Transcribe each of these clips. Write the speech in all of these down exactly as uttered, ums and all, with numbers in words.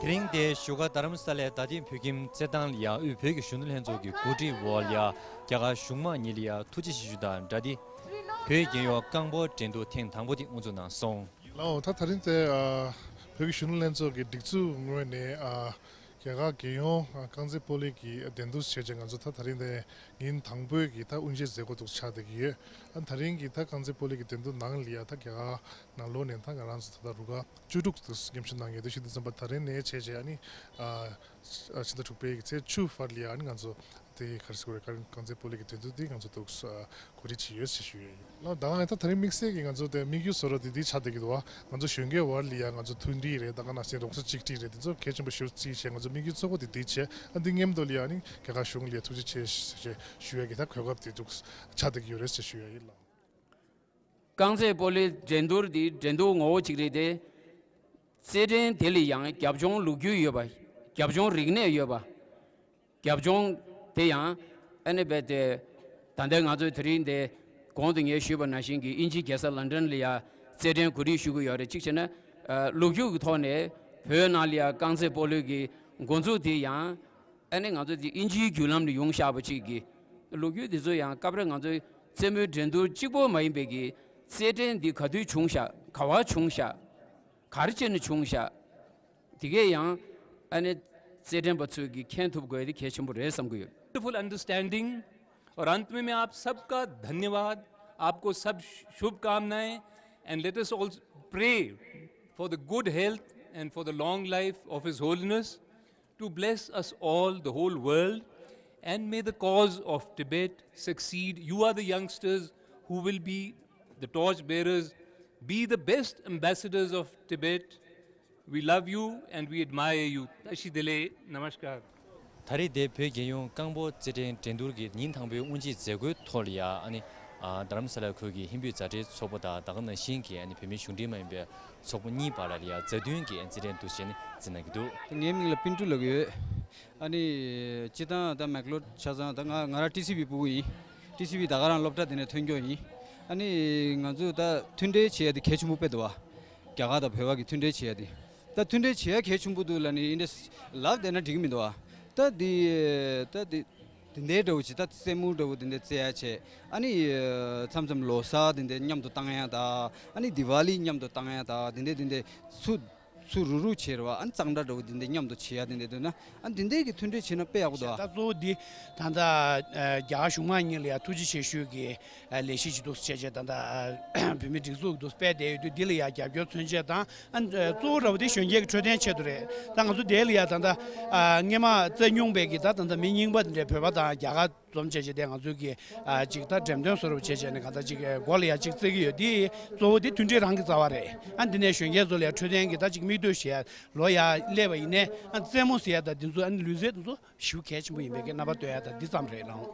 དེ་རིང་དེ་བཞུགས་སྒར་རྡ་རམ་ས་ལའི་རྡ་སྟེང་བོད་ཁྱིམ་རྩེད་ཐང་ལ་ཡ་དབུས་བོད་ཀྱི་གཞོན་ནུ་ལྷན་ཚོགས་ཀྱི་གོ་སྒྲིག་འོག་ལ་ཡ་རྒྱ་གར་གཞུང་མང་གཉིས་ལ་ཡ་ཐུགས་རྗེ་ཆེ་ཞུ་དང་སྦྲགས་ཏེ། བོད་རྒྱལ་ཡོངས་རྐང་སྤོལ་འགྲན་བསྡུར་ཐེངས་དང་པོ་དེ་དབུ་འཛུགས་གནང་སོང་། ལགས་འོ། ད་ད་རིང་དེ་ཨ་བོད་ཀྱི་གཞོན་ནུ་ལྷན་ཚོགས་ཀྱི་སྒྲིག་འཛུགས་ངོས་ནས་ཨ་རྒྱ་གར་རྒྱལ་ཡོངས་ཨ་རྐང་རྩེད་སྤོ་ལོའི་གི་འགྲན་བསྡུར་བྱས་རྗེས་ང་ཚོ་ད་ད་རིང་དེ་ཉིན་དང་པོའི་གི་ད་དབུ་འབྱེད་མཛད་སྒོ་འདུག་ཆགས་བསྡད་ཀྱི་ཡོད། ཨ་ད་རིང་གི་ད་རྐང་རྩེད་སྤོ་ལོའི་གི་འགྲན་བསྡུར་ནང་ལ་ཡ་ད་རྒྱ་གར་ནང་ལོགས་ནས་ད་ང་རང་ཚོ་ད་ལྟ་རུ་ཁག་བཅུ་དྲུག་ཏུ་མཉམ་ཞུགས་གནང་ཡོད། དེ་བཞིན་དུ་ཙམ་པ་ད་རིང་ནས་བྱས་རྗེས་ཨ་ནི་ཨ་ཕྱི་ཟླ་དྲུག་པའི་གི་ཚེས་བཅུ་བར་ལ་ཡ་ཨ་ནི་ང་ཚོ་དེ་ག་རེ་ཟེར་དགོས་རེད། རྐང་རྩེད་སྤོ་ལོའི་གི་འགྲན་བསྡུར་དེ་ང་ཚོ་འདུག་གོ་སྒྲིག་བྱས་ཡོད་ཅེས་ཞུ་ཡས་ཡིན། ལགས་ད་ང་ད་ད་རིང་དམིགས་བསལ་གྱི་ང་ཚོ་དེ་དམིགས་ཡུལ་བཟོ་འདྲ་དེ་འདི་ཆགས་བསྡད་ཀྱི་འདུག་བ། ང་ཚོ་གཞོན་སྐྱེས་བར་ལ་ཡ་ང་ཚོ་མཐུན་སྒྲིལ་རེད། ད་ག་ནང་བཞིན་རོགས་ཚོ་གཅིག་སྒྲིལ་རེད། དེ་ཚོ་གལ་ཆེན་པོ་ཞེ་པོ་བརྩིས་བྱས་ང་ཚོ་དམིགས་ཡུལ་གཙོ་བོ་དེ་འདི་བྱས། ཨ་འདི་མཉམ་དུ་ལ་ཡ་ཨ་ནི་རྒྱ་གར་གཞུང་ལ་ཡ་ཐུགས་རྗེ་ཆེ་ཞེས་ཞུ་ཡས་ཀྱི་ད་གོ་སྐབས་དེ་འདུག་ཆགས་བསྡད་ཀྱི་ཡོད་རེད་ཅེས་ཞུ་ཡས་ཡིན། ལགས། རྐང་རྩེད་སྤོ་ལོའི་འགྲན་བསྡུར་འདི་འགྲན་བསྡུར་ངོ་བོ་གཅིག་རེད་དེ། རྩེད་འགྲན་དེ་ལ་ཡང་རྒྱབ་ལྗོངས་ལོ་རྒྱུས་ཡོད་པ། རྒྱབ་ལྗོངས་རིག་གནས་ཡོད་པ། རྒྱབ་ལྗོངས་དེ་ཡང་ཨ་ནི་རྦད་དེ་ད་ལྟ་ང་ཚོའི་དེ་རིང་འདི་གོང་དུ་ངས་ཞུས་པ་ནང་བཞིན་གྱི་དབྱིན་ཇིའི་རྒྱལ་ས་ལན་ཀྲན་ལ་ཡང་རྩེད་འགྲན་གོ་སྒྲིག་ཞུ་གི་ཡོད་རེད། གཅིག་བྱས་ན་ཨ་ལོ་རྒྱུས་ཀྱི་ཐོག་ནས་བོད་ནང་ལ་ཡང་རྐང་རྩེད་སྤོ་ལོའི་གི་འགོ་འཛུགས་དེ་ཡང་ཨ་ནི་ང་ཚོ་འདི་དབྱིན་ཇིའི་བརྒྱུད་ལམ་ནས་ཡོང་བཞག་པ་ཅིག་གི་ལོ་རྒྱུས་འདི་ཚོ་ཡང་སྐབས་རེ་ང་ཚོའི་རྩེད་མོའི་འགྲན་བསྡུར་གཅིག་པོ་མ་ཡིན་པའི་གི་རྩེད་འགྲན་འདི་ག་དུས་བྱུང་བཞག་ག་བ་བྱུང་བཞག་ག་རེ་བྱས་ནས་བྱུང་བཞག་དེ་གས་ཡང་ཨ་ནི་རྩེད་འགྲན་པ་ཚོས་ཀྱིས་མཁྱེན་ཐུབ་དགོས་དེ་གལ་ཆེན་པོ་རེད་བསམ་གྱི་ཡོད། Beautiful understanding। और अंत में मैं आप सबका धन्यवाद, आपको सब शुभकामनाएं। And let us all pray for the good health and for the long life of His Holiness to bless us all, the whole world, and may the cause of Tibet succeed. You are the youngsters who will be the torch bearers, be the best ambassadors of Tibet. We love you and we admire you. Tashi Delek, namaskar. ད་རེས་དེ་བོད་རྒྱལ་ཡོངས་རྐང་སྤོལ་རྩེད་འགྲན་འགྲན་བསྡུར་གྱི་ཉིན་དང་པོའི་དབུ་འབྱེད་མཛད་སྒོའི་ཐོག་ལ་ཡ་ཨ་ནི་ཨ་རྡ་རམ་ས་ལ་ཁུལ་གྱི་ཧིན་བོད་མཛའ་འབྲེལ་ཚོགས་པ་དང་ད་ག་ནང་བཞིན་གྱི་ཨ་ནི་བོད་མིའི་གཞུང་འབྲེལ་མ་ཡིན་པའི་ཚོགས་པ་གཉིས་བར་ལ་ཡ་མཛའ་མཐུན་གྱི་རྩེད་འགྲན་འདུ་བྱེད་ནི་རྩེད་གནང་གི་འདུག་ངའི་མིང་ལ་པིན་ཀྲུ་ལབ་ཀྱི་ཡོད། ཨ་ནི་སྤྱིར་བཏང་ད་མེག་ལོར་ཆ་ཚང་ད་ང་ང་རང་ཊི་སི་ཝི་ཕྲུ་གུ་ཡིན། ཊི་སི་ཝི་ད་ག་རང་སློབ་གྲྭ་དེ་ནས་ཐོན་མཁན་ཡིན། ཨ་ནི་ང་ཚོ་ད་མཐུན་འབྲེལ་བྱེད་ཡ་དེ་གལ་ཆེན་པོ་དཔེ་འདུག་བ། རྒྱ་གར་དང་བོད་བར་གྱི་མཐུན་འབྲེལ་བྱེད་ཡ་དེ། ད་མཐུན་འབྲེལ་བྱེད་ཡ་གལ་ཆེན་པོ་འདུག་ལབ་ནི་འདི་འདྲ་ལབ་བསྡད་ན་འགྲིག་གི་མི་འདུག་བ། ད་འདི་ད་འདི་འདི་འདྲའི་འདྲ་བོ་ཅིག་ད་རྩེད་མོ་འདྲ་བོ་འདི་འདྲ་རྩེ་ཡ་བྱས། ཨ་ནི་མཚམས་མཚམས་ལོ་གསར་འདི་འདྲ་མཉམ་དུ་བཏང་ཡ་ད། ཨ་ནི་དི་ཝ་ལི་མཉམ་དུ་བཏང་ཡ་ད་འདི་འདྲ་འདི་འདྲ་ཚུ་ཚུ་རུ་རུ་བྱེད་ར་བ། ཨ་ནི་གཙང་སྦྲ་འདྲ་བོ་འདི་འདྲ་མཉམ་དུ་བྱེད་ཡ་འདི་འདྲ་འདུག་ན། ཨ་འདི་འདྲའི་གི་མཐུན་འབྲེལ་བྱེད་ན་དཔེ་ཡག་པོ་འདུག་ཨ། ད་གཙོ་བོ་འདི་ད་ལྟ་ཨ་རྒྱ་གར་གཞུང་མང་གཉིས་ལ་ཡང་ཐུགས་རྗེ་ཆེ་ཞུ་གི་ཨ་ལས་གཞི་ཅིག་འདུག་སེ་བྱས་བྱས་ད་ལྟ་ཨ་བོད་མི་སྒྲིག་འཛུགས་འདུག་སེ་སྤེལ་བསྡད་ཡོད་དུས་འདི་ལ་ཡང་རྒྱབ་སྐྱོར་མཚོན་ཆེད་དང་། ཨ་གཙོ་བོ་འདྲ་བོ་དེ་གཞོན་སྐྱེས་ཀྱི་འཕྲོད་བསྟེན་ཆེད་དུ་རེད། ད་ང་ཚོ་དེ་ལ་ཡང་ད་ལྟ་ཨ་སྔས་མ་རྩེད་མྱོང་བའི་གི་ད་ད་ལྟ་མི་རྙིང་པ་འདི་འདྲའི་བོད་པ་དང་རྒྱ་གར་འཛོམས་བྱས་བྱས་དེ་ང་ཚོའི་གི་ཨ་ཅིག་ད་འགྲེམས་སྟོན་བཟོ་འདྲ་བྱས་བྱས་ནས་གང་ལྟར་ཅིག་མགོ་ལ་ཡ་ཅིག་བརྩེགས་ཀྱི་ཡོད། དེ་གཙོ་བོ་དེ་མཐུན་སྒྲིལ་རང་གི་རྩ་བ་རེད། ཨ་འདི་ནས་གཞོན་སྐྱེས་ཚོ་ལ་ཡ་འཕྲོད་བསྟེན་གྱི་ད་ཅིག་མིག་ལྟོས་བྱས་ལོ་ཡ་སླེབས་པ་ཡིན་ནའི་ཨ་རྩེད་མོ་ཟེར་ཡ་ད་འདི་ཚོ་ཨ་ནི་ལུས་རྩལ་འདི་ཚོ་ཞེ་པོ་གལ་ཆེན་པོ་ཡིན་པའི་གི་རྣམ་པ་སྟོན་ཡ་ད་འདི་ཙམ་རེད་ལགས།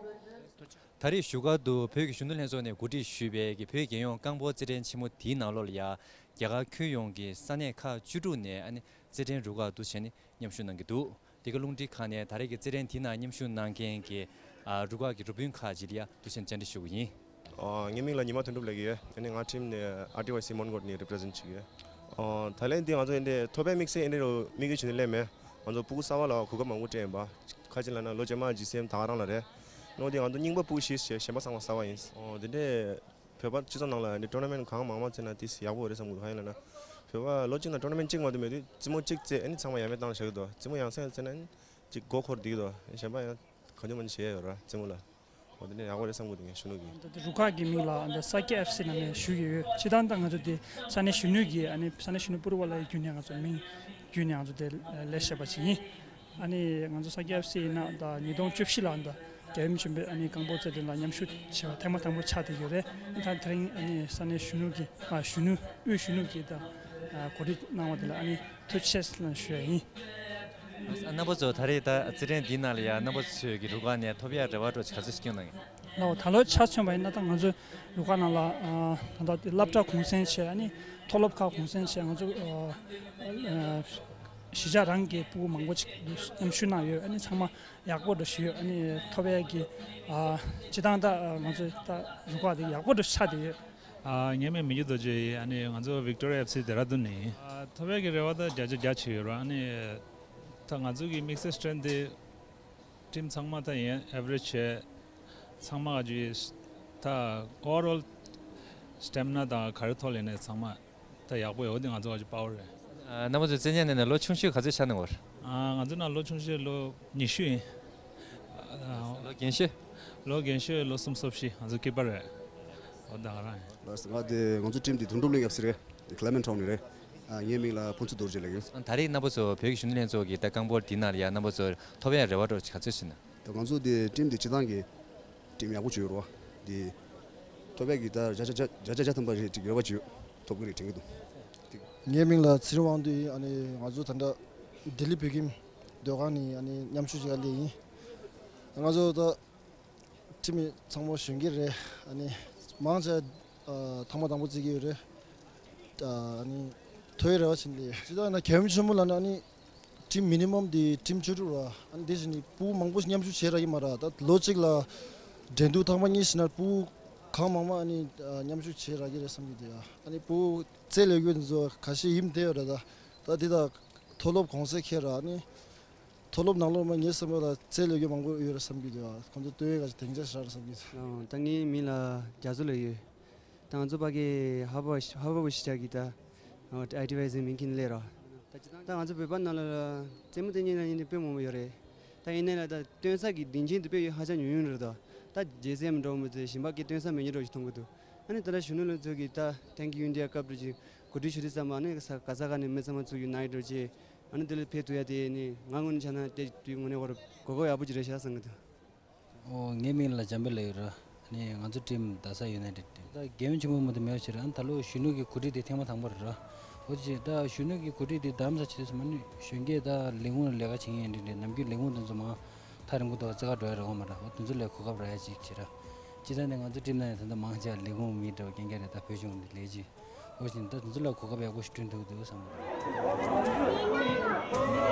ད་རེས་བཞུགས་སྒར་དུ་བོད་ཀྱི་གཞོན་ནུ་ལྷན་ཚོགས་ནས་གོ་སྒྲིག་ཞུས་པའི་གི་བོད་རྒྱལ་ཡོངས་རྐང་སྤོལ་རྩེད་འགྲན་ཆེན་མོ་དེའི་ནང་ལོགས་ལ་ཡ་རྒྱ་གར་ཁྱོན་ཡོངས་ཀྱི་ས་གནས་ཁག་བཅུ་དྲུག་ནས་ཨ་ནི་རྩེད་འགྲན་རུ་ཁག་འདུ་བྱས་ནས་མཉམ་ཞུགས་གནང་གི་འདུག་འདི་ག་རླུང་འཕྲིན་ཁང་ནས་ད་རེས་ཀྱི་རྩེད་འགྲན་དེའི་ནང་མཉམ་ཞུགས་གནང་མཁན་གྱི་ཨ་རུ་ཁག་གི་རུ་དཔོན་ཁག་ཅིག་ལ་ཡ་འདུ་བྱེད་བཅར་འདྲི་ཞུ་གི་ཡིན། ཨ་ངའི་མིང་ལ་ཉི་མ་དོན་གྲུབ་ལབ་ཀྱི་ཡོད། ཨ་ནི་ང་ཁྲིམས་ནས་ཨར་ཊི་ཝའི་སི་མོན་གྷོ་ནས་རི་པི་རི་ཟེན་ཊི་བྱེད་ཀྱི་ཡོད། ཨ་ད་ལན་འདི་ང་ཚོ་འདི་ཐོབ་པའི་དམིགས་བསལ་འདི་རུ་དམིགས་ཡུལ་བྱས་ནས་སླེབས་མེད། ང་ཚོ་ཕྲུ་གུ་གསར་པ་ལ་གོ་སྐབས་མང་པོ་སྤྲད་ཡིན་པ། ཁ་ཅིག་ལབ་ན་ལོ་རྗེས་མ་ཇི་སི་ཨེམ་ད་ག་རང་ལ་རེད། ནོ་འདི་ང་ཚོ་རྙིང་པ་ཕྲུ་གུ་བཞི་བྱས་གཞན་པ་ཚང་མ་གསར་པ་ཡིན། ཨོ་འདི་འདྲས་བོད་པ་སྤྱི་ཚོགས་ནང་ལ་འདི་ཊོར་ན་མེན་གང་མང་མང་རྩེས་ན་དེ་ཡག་པོ་རེད་བསམ་གི་འདུག་གང་ཡིན་ལབ་ན། བོད་པ་ལོ་གཅིག་ནང་ཊོར་ན་མེན་གཅིག་མ་གཏོགས་མེད་དུས་རྩེད་མོ་གཅིག་རྩེས་ཨ་ནི་ཚང་མ་ཡང་མེད་བཏང་བཞག་གི་འདུག་རྩེད་མོ་ཡང་སེ་ཡང་རྩེས་ན་ཨ་ནི་ཅིག་མགོ་འཁོར་བསྡད་ཀྱི་འདུག་གཞན་པ་ཡང་གང་བྱུང་མང་བྱུང་བྱེད་ཡ་ཡོད་ར་རྩེད་མོ་ལ། འོ་དེ་ནས་ཡག་པོ་རེད་བསམ་གི་འདུག་ངས་གཞོན་ནུ་གི། ད་ལྟ་རུ་ཁག་གི་མིང་ལ་ད་ས་སྐྱ་ཨེཕ་སི་ནང་ནས་ཞུ་གི་ཡོད། སྤྱིར་བཏང་ད་ང་ཚོ་དེ་ས་གནས་གཞོན་ནུ་གི་ཨ་ནི་ས་གནས་གཞོན་ནུ་པུ་རུ་ཝ་ལ་ཡི་བརྒྱུད་ནས་ང་ཚོ་མིང་བརྒྱུད་ནས་ང་ཚོ་དེ་ལས་བྱེད་པ་ཅིག་ཡིན། ཨ་ནི་ང་ཚོ་ས་སྐྱ་ཨེཕ་སི་ཡིན་ན་ད་ཉིས་སྟོང་བཅུ་བཞི་ལ་ད་རྒྱལ་ཡུམ་ཆེན་པོའི་ཨ་ནི་རྐང་སྤོལ་རྩེད་འགྲན་ལ་མཉམ་ཞུགས་བྱས་པ་ཐེངས་མ་དང་པོ་ཆགས་བསྡད་ཡོད་རེད། ད་དེ་རིང་ཨ་ནི་ས་གནས་གཞོན་ནུ་གི་ཨ་གཞོན་ནུ་དབུས་གཞོན་ནུ་གི་ད་གོ་སྒྲིག་གནང་བ་དེ་ལ་ཨ་ནི་ཐུགས་རྗེ་ཆེ་ལབ་ཞུ་ཡ་ཡིན། རྣམ་པ་ཚོ་ད་རེས་ད་རྩེད་འགྲན་འདིའི་ནང་ལ་ཡ་རྣམ་པ་ཚོས་ཀྱི་རུ་ཁག་ནས་ཐོབ་ཡ་རེ་བ་འདྲ་ག་ཚོད་ཞིག་བསྐྱོན་གནང་ཡོད། ལགས་འོ། ད་ལོ་ཆ་མཚོན་པ་ཡིན་ན་ད་ང་ཚོའི་རུ་ཁག་ནང་ལ་ཨ་ད་ལྟ་དེ་སློབ་གྲྭ་གུང་སེང་བྱས། ཨ་ནི་མཐོ་སློབ་ཁག་གུང་སེང་བྱས། ང་ཚོ་ཨ་ཨ་གཞིས་ཆགས་རང་གི་ཕྲུ་གུ་མང་པོ་ཅིག་མཉམ་ཞུགས་གནང་ཡོད། ཨ་ནི་ཚང་མ་ཡག་པོ་འདྲ་ཞིག་ཡོད། ཨ་ནི་ཐོབ་ཡ་གི་ཨ་སྤྱིར་བཏང་ད་ང་ཚོའི་ད་རུ་ཁག་དེ་ཡག་པོ་འདྲ་ཆགས་བསྡད་ཡོད། ཨ་ངའི་མིང་མི་འགྱུར་རྡོ་རྗེ་ཡིན། ཨ་ནི་ང་ཚོ་ཝིག་ཊོ་རི་ཡ་ཨེཕ་སི་དེ་ར་དུན་ནས་ཡིན། ཨ་ཐོབ་ཡ་གི་རེ་བ་ད་བརྒྱ་ཆ་བརྒྱ་བྱས་ཡོད་ར། ཨ་ནི་ ད་ང་ཚོ་གི་དམིགས་བསལ་སི་ཊེན་ཊི་དེ་ཊིམ་ཚང་མ་ད་ཡིན་ཨེ་ཝ་རེཇ་བྱས་ཚང་མ་ག་ཅིག་ད་ཨོ་ཝར་ཨོལ་སི་ཊེ་མི་ན་དང་ག་རེ་ཐོག་ལ་ཡིན་ནའི་ཚང་མ་ད་ཡག་པོ་ཡོད། འོ་དེ་ང་ཚོ་ག་ཅིག་དཔའ་བོ་རེད། ཨ། རྣམ་པ་ཚོའི་མཚན་སྙན་ནས་ལོ་ཆུང་ཤོས་ག་ཚོད་ཆགས་ནས་ཡོད་རེད། ཨ། ང་ཚོ་ནང་ལོ་ཆུང་ཤོས་ལོ་ཉི་ཤུ་ཡིན། ཨ། ལོ་རྒན་ཤོས། ལོ་རྒན་ཤོས་ལོ་སུམ་ཅུ་སོ་བཞི། ང་ཚོ་སྐྱེས་པ་རེད། འོ་ད་ག་རང་ཡིན། ལགས་སོ། ང་དེ་ང་ཚོ་ཊིམ་དེ་དོན་གྲུབ་གླིང་ཡབ་སྲས་རེད། དེ་ཀི་ལེ་མེན་ཊོན་ནས་རེད། ཨ། ངའི་མིང་ལ་ཕུན་ཚོགས་རྡོ་རྗེ་ལབ་ཡོད། ད་རེས་རྣམ་པ་ཚོ་བོད་ཀྱི་གཞོན་ནུ་ལྷན་ཚོགས་ཀྱི་ད་རྐང་སྤོལ་འདི་ནང་ལ་ཡ་རྣམ་པ་ཚོ་ཐོབ་ཡག་རེ་བ་འདྲ་བོ་ག་ཚོད་ཡོད་ན། ད་ང་ཚོ་དེ་ཊིམ་དེ་སྤྱིར་བཏང་གི་ཊིམ་ཡག་པོ་བྱོས་རོགས། དེ་ཐོབ་ཡག་གི་ད་བརྒྱ་ཆ་བརྒྱ་ཆ་བརྒྱ་ཆ་བརྒྱ་ཐམ་པ་རེད་ཅིག་རེ་བ་བྱོས། ཐོབ་ཀྱི་རེད་དྲན་གྱི་འདུག། ངའི་མིང་ལ་ཚེ་རིང་དབང་འདུས་ཡིན། ཨ་ནི་ང་ཚོ་ད་ལྟ་ལྡི་ལི་བོད་ཁྱིམ་སྡོད་ཁང་ནས་ཨ་ནི་མཉམ་ཞུགས་བྱེད་ག་སླེབས་ཡིན། ང་ཚོ་ད་ཊིམ་ཚང་མ་གཞོན་སྐྱེས་རེད། ཨ་ནི་མང་ཆེ་ཨ་ཐེངས་མ་དང་པོ་རྩེ་གི་ཡོད་རེད། ཨ་ནི་ཐོབ་ཡག་རེ་བ་བྱེད་ཀྱི་ཡོད། ཇི་ལྟར་ཡིན་ན་རྒྱལ་ཡུམ་ཆེན་མོ་ལབ་ན་ཨ་ནི་ཊིམ་མི་ནི་མམ་དེ་ཊིམ་བཅུ་དྲུག་རེད། ཨ་ནི་དེ་བཞིན་ནི་ཕྲུ་གུ་མང་པོ་ཞིག་མཉམ་ཞུགས་བྱེད་རག་གི་མ་རེད། ད་ལོ་གཅིག་ལ་འགྲན་བསྡུར་ཐེངས་མ་གཉིས་ཟེར་ན་ཕྲུ་གུ་གང་མང་མང་ཨ་ནི་མཉམ་ཞུགས་བྱེད་རག་གི་རེད་བསམ་གྱི་འདུག། ཨ་ནི་ཕྲུ་གུ་རྩེད་ལས་རྒྱུ་དེ་ཚོ་ཁ་ཤས་ཡིན་བསྡད་ཡོད་རེད། ད་ད་དེ་ད་མཐོ་སློབ་གོང་ཚད་ཁེལ་ར། ཨ་ནི་མཐོ་སློབ་ནང་ལོགས་མ་ངའི་བསམ་པ་ལ་རྩེད་ལས་རྒྱུ་མང་པོ་ཡོད་རེད་བསམ་གྱི་འདུག། ཁོང་ཚོ་སྟོན་ཡས་ག་ཅིག་སྡིངས་ཆ་ཞིག་རག་རེད་བསམ་གྱི་འདུག། ཨ། ད་ངའི་མིང་ལ་རྒྱ་མཚོ་ལབ་ཡོད། ད་ང་ཚོ་ཕ་གི་ཧ་བ་ཧ་བ་བོ་ཤི་ཆག་གི་ད་ཨའི་ཊི་ཝའི་ཟེར་མིང་ཁྱེར་སླེབས་ར། ད་ཅི་ད་ང་ཚོ་བོད་པ་ནང་ལ་རྩེད་མོ་རྩེ་མཁན་ལ་ཡིན་ནི་དཔེ་མང་པོ་ཡོད་རེད། ད་ཡིན་ནའི་ལ་ད་སྟོན་ས་གི་སྡིངས་ཆ་དེ་དཔེ་ཧ་ཅང་ཉུང་ཉུང་རེད། ད་ད་ཇེ་སི་ཨེམ་འདྲ་བོ་མི་ཚེ་གཞན་པ་གི་སྟོན་ས་མེད་ཉེ་འགྲོ་ཞིག་མཐོང་གི་འདུག། ཨ་ནི་ད་ལྟ་གཞོན་ནུ་ལོ་ཚོ་གི་ད་ཐེངས་ཀྱི་ཡུན་དེ་ཡ་སྐབས་རེ་ཅིག་གོ་སྒྲིག་ཞུ་དུས་ཙམ་པ་ཨ་ནི་ག་ས་ག་ས་ག་ནས་མི་ཚང་མ་ཚུགས་ཡོད་ན་ཡི་འགྲོ་ཅེས། ཨ་ནི་དེ་ལ་ཕེབས་ཐུབ་ཡ་དེ་ནི་ང་ངོས་ནས་ཆ་ན་དེ་དུས་དངོས་གནས་ཁོ་ར་གོ་སྐབས་ཡག་པོ་ཅིག་རེད་ཤག་བསམ་གི་འདུག། ཨོ། ངའི་མིང་ལ་འཇམ་དཔལ་ལབ་ཡོད་ར། ཨ་ནི་ང་ཚོ་ཊིམ་རྡ་ས་ཡུ་ནའི་ཊེཌ་ཊིམ། ད་རྒྱལ་ཡུམ་ཆེན་མོ་མོ་དེ་མེད་པ་ཞིག་རེད། ཨ་ནི་ད་ལོ་གཞོན་ནུ་གི་གོ་སྒྲིག་དེ་ཐེངས་མ་དང་པོ་རེད་ར། ཨོ་ཙི་ད་གཞོན་ནུ་གི་གོ་སྒྲིག་དེ་གདམ་ས་བྱེད་དུས་ཙམ་ཨ་ནི་གཞོན་སྐྱེས་ད་ལས་ཁུངས་ལ་ལས་ཀ་བྱེད་མཁན་ཡིན་འདྲ་འདྲ། ནམ་རྒྱུན་ལས་ཁུངས་དེ་ཚོ་མང་ཐག་རིང་པོ་འདུག། རྩེད་གར་འགྲོ་ཡ་རེད་འོང་མ་ར། ཨོ་དེ་ཚོ་ལ་གོ་སྐབས་རག་ཡ་ཅིག་བྱེད་ར། སྤྱིར་བཏང་ནས་ང་ཚོ་ཊིམ་ནང་ཡང་ད་ལྟ་མང་ཆེ་བ་ལས་ཁུངས་མི་འདྲ་བ་རྐྱང་རྐྱང་རེད། ད་བོད་གཞུང་ནས་ལས་བྱེད། འོ་བཞིན་ད་དེ་ཚོ་ལ་གོ་སྐབས་ཡག་པོ་ཞིག་བསྐྲུན་ཐུབ་འདུག་བསམ་གྱི་འདུག།